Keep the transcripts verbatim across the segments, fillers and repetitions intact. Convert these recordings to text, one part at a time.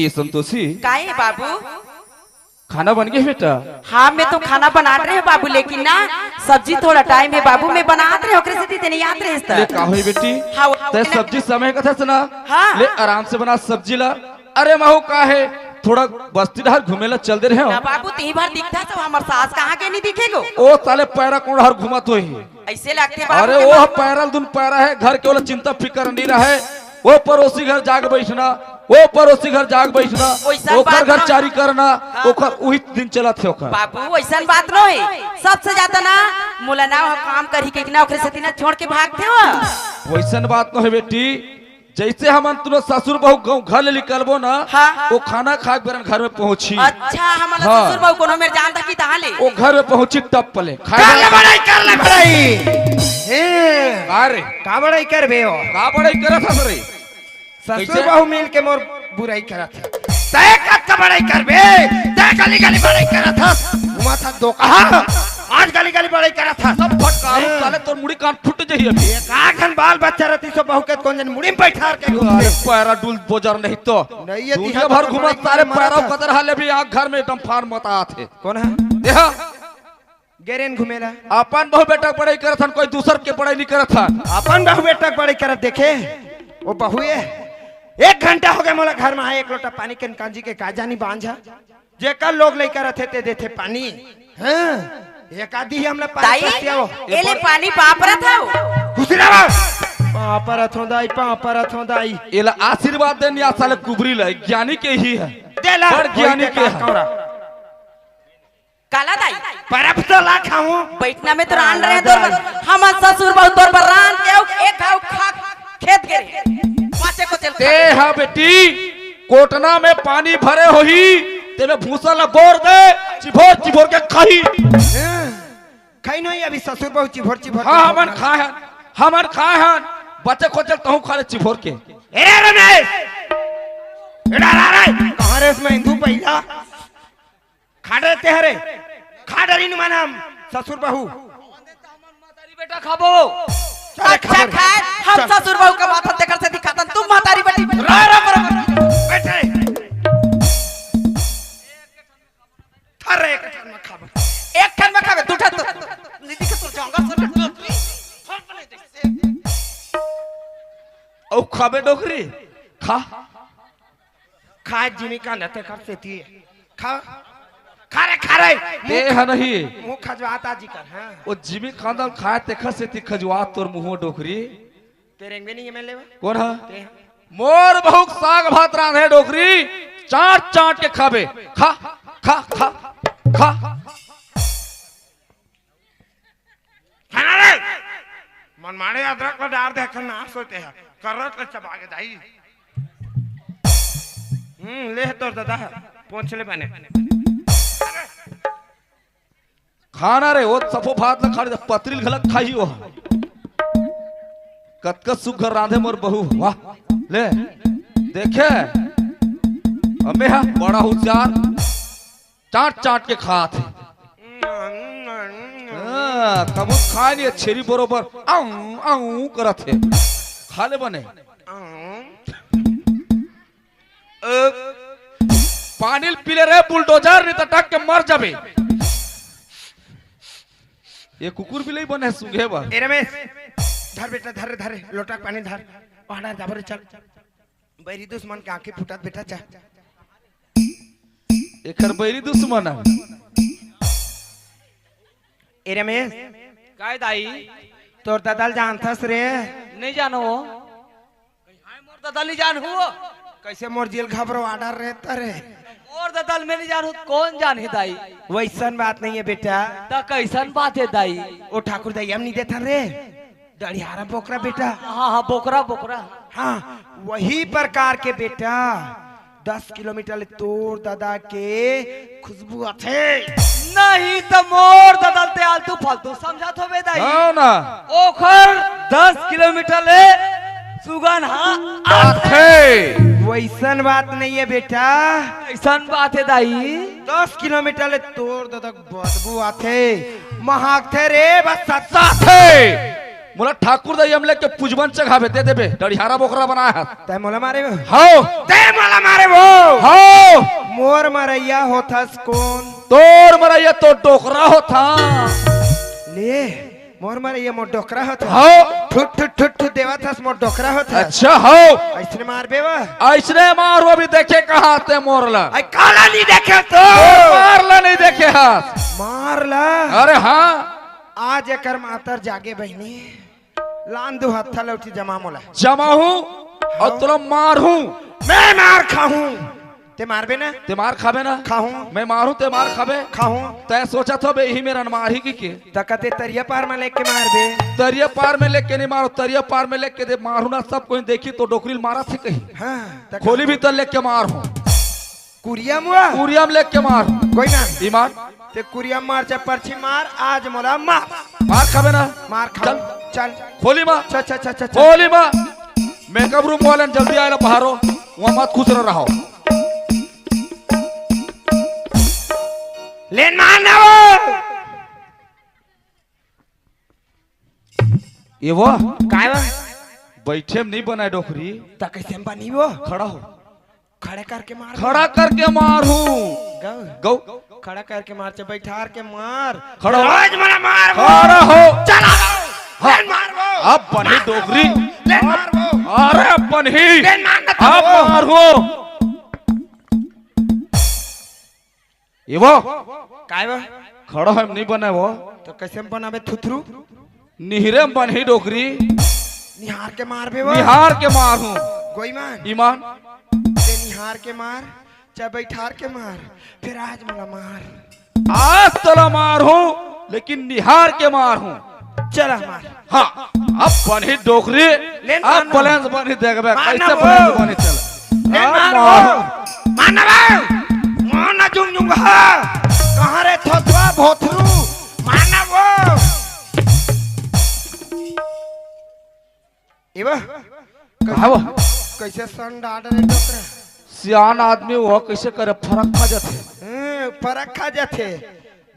ए संतोषी, काहे बाबू? खाना बन गे बेटा? हाँ, मैं तो खाना बनात रहे बाबू, लेकिन ना, सब्जी थोड़ा टाइम हे बाबू, मैं बनात रहे, ओकरे सेती तें नइ आत रहे। ले, का होही बेटी? हाँ, वो तें सब्जी समय कथस ना? हाँ। ले, आराम से बना सब्जी ला। अरे महू, का हे, थोड़ा बस्ती डहर घूमे ला चल दे रहे हो ना। बाबू, तिही भर दिखथस, हमर सास कहाँ के नइ दिखे गो? ओ साले पैरा कोन डहर घूमत होही? अइसे लगथे बाबू अरे के वो मन पैरा ल दुन पैरा हे, घर के ओला चिंता फिकर नइ रहे। वो परोसी घर जाके बइठना, वो परोसी घर जाके बइठना, ओइसन ओकर बात घर ना। चारी करना, हाँ। ओकर उही दिन चलत हे ओकर। बाबू, ओइसन बात नोहे। सबसे ज्यादा ना मोला ना वो काम करही कहिके ना ओकरे सेती ना छोड़ के भागथे वो। वइसन बात नोहे बेटी, जइसे हमन तुरंत ससुर बहू गाँव घर ले निकलबो ना, हाँ। वो खाना खाए के बेरन घर में पहुँची। अच्छा, हमन ला हाँ। ससुर बहू कोनो मेर जानत हे कि तहाँ ले? वो घर में पहुँची टप ले। खाए कर ले बड़ाई, कर ले बड़ाई। हे। का रे? का बड़ाई करबे हो? का बड़ाई करत हस रे? ससुर कइसे? बहू मिल के मोर बुराई करत हे। तैं कतका बड़ाई करबे? तैं गली गली बड़ाई करत हस। घुमा था दो कहा। आज गली गली बड़ाई करत हस। सब फटकारू हाँ। साले तोर मुड़ी कान फुट जही अभी। एक आठ झन बाल बच्चा रहती सो बहू के कोन जन मुड़ी में बैठार के घूमते। अरे पैरा डुल बोजर नहीं तो। नहीं ये दुनिया तिहा भर तो घुमा बड़ाई सारे मारा पैरा था। कतर हाले भी आँख घर में एकदम फार मत आत हे। कोन हे? देहा। गेरेन घुमेला। अपन बहू बेटा के बड़ाई करत हन, कोई दूसर के बड़ाई नइ करत हन। अपन बहू बेटा के बड़ाई करत देखे, वो बहू ये एक घंटा हो गया मोला घर में आए, एक लोटा पानी के कांजी के का जानी बांझा, जेकर लोग लइका रथे ते देथे पानी। हाँ, एक आधी हमला पानी दाई, पसिया हो। एले पानी पापरत हव। खुशी रहो। पापरत हो दाई, पापरत हो दाई। एला आशीर्वाद दे निया साले कुबरी ला, ज्ञानी के ही हे। देला, बड़ ज्ञानी के हे। कौरा। काला दाई? परब तो ला खाऊं। बइठना में तो रांध रहे तोर बर। हमन ससुर बहू तोर बर रांध के अउ एक घाव खा खेत गे रहे। पाछे को चल ते हा बेटी, कोटना में पानी भरे होही, तेमे भूसा ला बोर दे, चिभोर चिभोर के खाही। खाई नहीं अभी ससुर बहू चिभोर चिभोर हाँ, के हमन खाए हन, हमन खाए हन। बचे को चल तहूँ खा ले चिभोर के। ए रमेश! ए डरा रे! कहाँ रे इसमें हिंदू पहिला? खा डरते हरे, खा डरी नु मन हम ससुर बहू। महतारी बेटा खाबो। चल, अच्छा खबर। खाए, हम चल। ससुर बहू के माथा तेकर से दिखातन, तुम महतारी बेटी। रा, रा, रा, रा, बैठे। अरे, एक ठन में खाबो। एक ठन में खाबे, दू ठन तो। नहीं दिखे तो जाऊंगा सर। ओ खाबे डोकरी, खा। खा जिमी कांदा तेकर सेती। खा। खा रे, खा रे। ते हा नहीं। मुंह खजवात आजी कर, हाँ। ओ जिमी कांदा खाए तेकर सेती खजवात तोर मुंह डोकरी। ते रेंगबे नहीं एमएलए बा? कोन हा? ते हा। मोर बहू के साग भात रांधे डोकरी, चाट चाट के खाबे। खा, खा, खा, खा। खाना रे। मनमाड़े अदरक ला डार दे, कर नाश होते हैं। करत ले चबा के दाई। हम्म, ले तोर दादा, पहुंच ले बने। खाना रे, वो सफो भात ला खा ले, पतरी घलक खाही वो। कतका सुग्घर रांधे मोर बहू, वाह। ले, देखे, अम्मे हा, बड़ा होशियार। चाट चाट के खात हे। हाँ, तब खाए नहीं, छेरी बरोबर आऊ, आऊ करत हे। खा ले बने। पानी ल पी ले रे बुलडोजर, नहीं तो टक के मर जाबे। ये कुकुर बिलाई बने सूंघे बर। ए रमेश, धर बेटा, धर, धर, लोटा पानी धर। वहाँ जाबो रे, चल। बैरी दुश्मन के आंखें फुटत बेटा, जा। एकर बैरी दुश्मन हे। ए रमेश। काय दाई? तोर ददा ल जानथस रे? नहीं जानो। हाय, मोर ददा ल नहीं जानहूँ। कैसे मोर जी ल घबरो order रहता रे? मोर ददा ल मैं नहीं जानहूँ, कोन जानही दाई? वैसन बात नहीं है बेटा। त कैसन बात है दाई? ओ ठाकुर दाई हम नहीं देथन रे। डढ़ियारा बोकरा बेटा। हाँ, हाँ, बोकरा, बोकरा। हाँ, वही प्रकार के बेटा, दस किलोमीटर ले तोर ददा के खुशबू आथे। नहीं त मोर ददा ल ते आलतू फालतू समझत होबे दाई। हाँ ना। ओखर दस किलोमीटर ले सुगन हा आथे। आथे। वैसन बात नहीं है बेटा। ऐसन बात है दाई। दस किलोमीटर ले तोर ददा के बदबू आथे, महकथे रे बस सत्ता। आथे। मोला ठाकुर दई हम लेके पूजवन चघाबे, दे देबे, डढ़ियारा बोकरा बनाए हस। तै मोला मारे वो? हव। तै मोला मारे वो? हव। मोर मरैया होथस कोन? तोर मरैया तो डोकरा होथा। ले, मोर मरैया मोर डोकरा होथा। हव। ठुट, ठुट, ठुट, ठुट देवत हस, मोर डोकरा होथा। अच्छा, हव। अइसने मारबे वो? अइसने मारहूं, अभी देखे कहां तैं मोर ला। अई काला नइ देखे तो? मार ला नइ देखे हस। मार ला। अरे हां। आज एकर मातर जागे बहिनी, लान दू हत्था लौठी जमा मोला। जमाहूं अउ तोला मारहूं। मैं मार खाहूं। तैं मारबे ना? तैं मार खाबे ना? खाहूं। मैं मारहूं, तैं मार खाबे? खाहूं। तैं सोचत होबे इही मेरन मारही कहिके? त कते तरिया पार में लेके मारबे? तरिया पार में लेके नइ मारंव, तरिया पार में लेके दे मारहूं ना, सब कोई देखही त डोकरी ल मारत हे कही। हां, त खोली भीतर लेके मारहूं। कुरिया म? कुरिया म लेके मार। कोई ना। ईमान। तैं कुरिया म मार चाहे परछी मार, आज मोला मार। मार खाबे ना? मार खा। चल। चल। खोली म। चल, चल, चल, चल, चल। खोली म। मेकअप रूम वाले जल्दी आए ला बाहर हो। वहां मत खुश रह रहा हो। लेन मार ना वो। ए वो। काय वो? बइठे म नइ बनय डोकरी। त कइसे म बनही वो? खड़ा हो। खड़े करके मार। खड़ा करके मारहूं। गौ। गौ। खड़ा करके मार, चाहे बइठार के मार। खड़ा हो। रोज मना मार वो। खड़ा हो। चला। हां। लेन मार वो। अब बनही डोकरी। लेन मार वो। अरे बनही। लेन मार ना अब वो। मारहूं। ए वो। काय वो? खड़ा होय म नइ बनय वो। त कइसे म बनाबे थुथरू? निहरे म बनही डोकरी। निहार के मारबे वो। निहार के मारहूं। गोईमान। ईमान। तैं निहार के मार, चाहे बइठार के मार, फेर आज मोला मार। आज तोला मारहूं, लेकिन निहार के मारहूं। चला मार। हां, अब बनही डोकरी, लेन अब मार ना। Balance बनही देखबे, मार ना कइसे वो। Balance बनही चल। लेन अब मार मार। वो। मार ना बे। मार ना जुम जुम हा। कहां रे थोथवा भोथरू? मार ना वो। ए वो। का वो? कइसे सन डाल रे डोकरा? सियान आदमी वो कइसे करे, फरक खा जाथे। हम्म, फरक खा जाथे।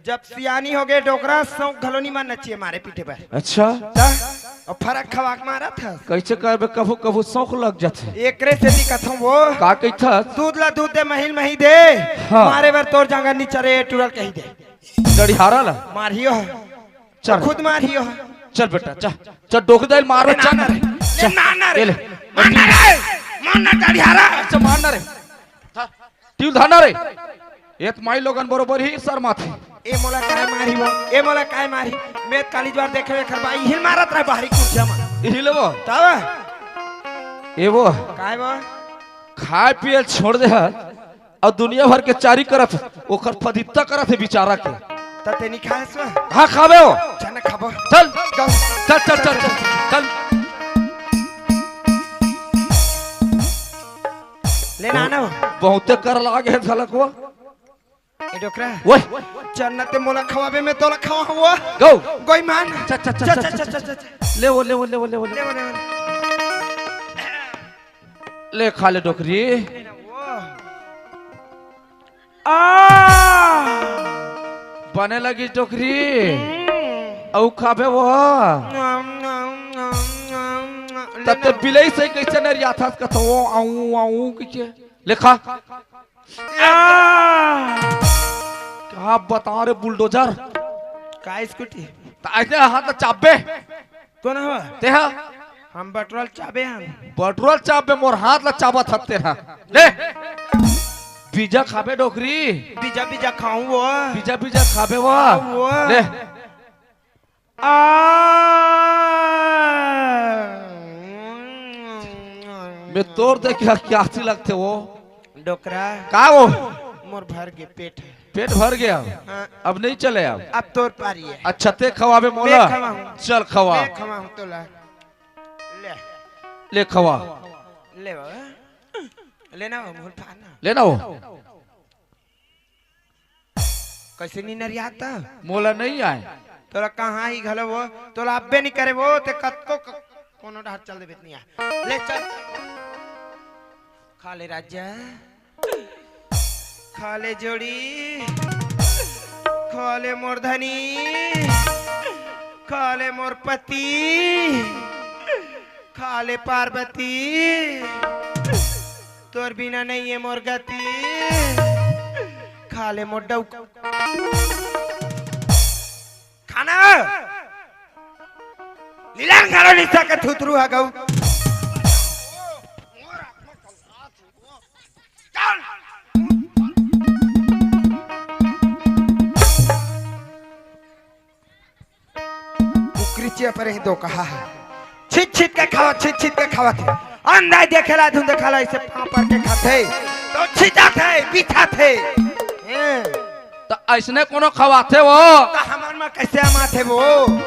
जब सियानी होगे डोकरा, सौंक घलो नइ मारना चाहिए मारे पीटे बर। अच्छा। त अब फरक खवा के मारत हस। कइसे करबे, कभू कभू सौंक लग जाथे। एकरे सेती कथंव वो। का कहिथस? दूध ला दूध दे, मही ल मही दे। हां। मारे बर तोर जांगर नइ चरे, टूरा ल कहि दे। डढ़ियारा ला। मारही हो। चल। खुद मारही हो। चल बेटा, चल। चल, डोकरी दाई ल मार, ले चल। ना रे। ले चल। ना ना रे। ये ले। मार ना रे। मार ना डढ़ियारा। अच्छा, मार ना रे। टिउल धर ना रे। ए त माईलोगन बरोबर ही शरमाथे। ए मोला काय मारही वो? ए मोला काय मारही? मैं त काली ज्वार देखे एखर बाई हिल मारत रहे बाहरी कुर्सिया म। हिल वो। तब? ए वो। काय वो? खाय पिये ल छोड़ दे हस। अउ दुनिया भर के चारी करत, ओकर फदित्ता करत हे बिचारा के। त तैं नइ खाय हस? हां, खाबे वो। चल ना खाबो। चल। चल। चल, चल, चल, चल, चल। ले ना, ना। बहुते कर लागे हे झलक वो। ए डोकरा। ओए। चल ना तैं मोला खवाबे, मैं तोला खवाहूं वो। गौ। गोईमान। चल, चल, चल, चल, चल, चल, चल, चल। चल। ले वो, ले वो, ले वो, ले वो, ले वो। ले वो, ले वो। ले खा ले डोकरी। आ! बने लगी डोकरी। हम्म। अउ खाबे वो। नम, नम, नम, नम, नम। त तैं बिलई से कइसे नरियाथस कथस वो, आऊ, आऊ कहिके। ले खा। आ! का बतावंव रे बुलडोजर। का स्कूटी? त अइसने हाथ ला चाबे। कोन हव? तेहा? हम बटुरा ल चाबे हन। बटुरा ल चाबे, मोर हाथ ला चाबत हस तेहा। ले। बीजा खाबे डोकरी। बीजा, बीजा खाहूं वो। बीजा, बीजा खाबे वो। खाहूं वो। ले। आ। मैं तोर देखे हकियासी लगथे वो। डोकरा। का वो? मोर भर गे पेट ह। पेट भर गे? हां। अब नइ चले अब? अब तोर पारी हे। अच्छा, तैं खवाबे मोला? मैं खवाहूं। चल खवा। मैं खवाहूं तोला। ले। ले खवा। ले बाबा। ले ना वो, मुंह फाड़ ना। ले ना वो। कइसे नइ नरियात? मोला नइ आय। तोला कहां ही घलो वो, तोला अब्बे नइ करे वो, तैं कतको क-, कोनो डहर चल देबे त नइ आय। ले चल। खा ले राजा, खा ले जोड़ी, खा ले मोर धनी। खा ले मोर पति, खा ले पार्वती, तोर बिना नइ हे मोर गति। खा ले मोर डउका। खाना लीलान करो निशा के थुथरू ह गऊ। चल। कुकरी चिया पर ही दो कहा है। छित छित के खावा, छित छित के खावा थे। अंधा देखेला, धुन देखाला, ऐसे पाँव पर के खाथे। तो छिटाथे, बिछाथे। हैं। त अइसने कोनो खवाथे वो? त हमर म कइसे अमाथे वो?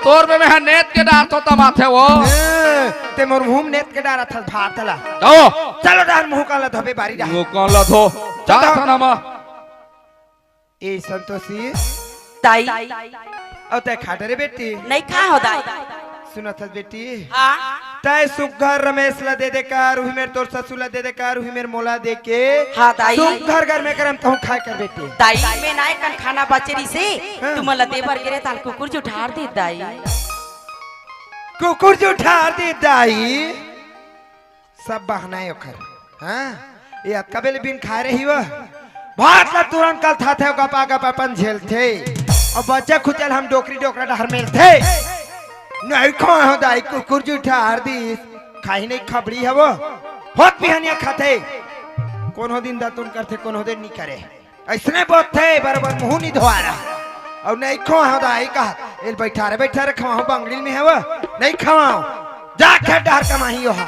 तोर में मैं नेत के डारथों त अमाथे वो। हैं, ते मोर मुंह म नेत के डारत हस भात ला। तो? चलो डहर मुंह कान ला धोबे बारी डहर। मुंह कान ला धो। जा तो थाना म। ए संतोषी। दाई। अउ तैं खा डरे बेटी? नइ खाहों दाई। सुनत हस बेटी? हाँ। तैं सुग्घर रमेश ला दे दे कर, उही मेर तोर ससुर ला दे दे कर, उही मेर मोला दे के। हाँ दाई। सुग्घर घर में करम तहूँ खाय कर बेटी। दाई, मैं ना एकन खाना बचे रहिसे, हाँ। तुमन ला दे बर गे रहेंव, ताल कुकुर जुठार दे दाई। कुकुर जुठार दे दाई। सब बहाना हे ओखर। हाँ? ये अतका बेले बिन खाय रही वो। भात ला तुरंत कलथाथे, गपा गपा अपन झेलथे। अउ बचे खुचे ल हम डोकरी डोकरा डहर मेलथे। नइ खाहों दाई, कुकुर जुठार दिस। खाही नइ, खबड़ी हे वो। होत बिहनिया खाथे। कोनो दिन दतुन करथे, कोनो दिन नइ करे। अइसने बोलथे, बरोबर मुंह नइ धोवारा। अउ नइ खाहों दाई कहत, एला बइठारे बइठारे खवाहूँ, बंगड़ी में हे वो। नइ खवाहूँ। जा खेत डहर कमाही ओहा।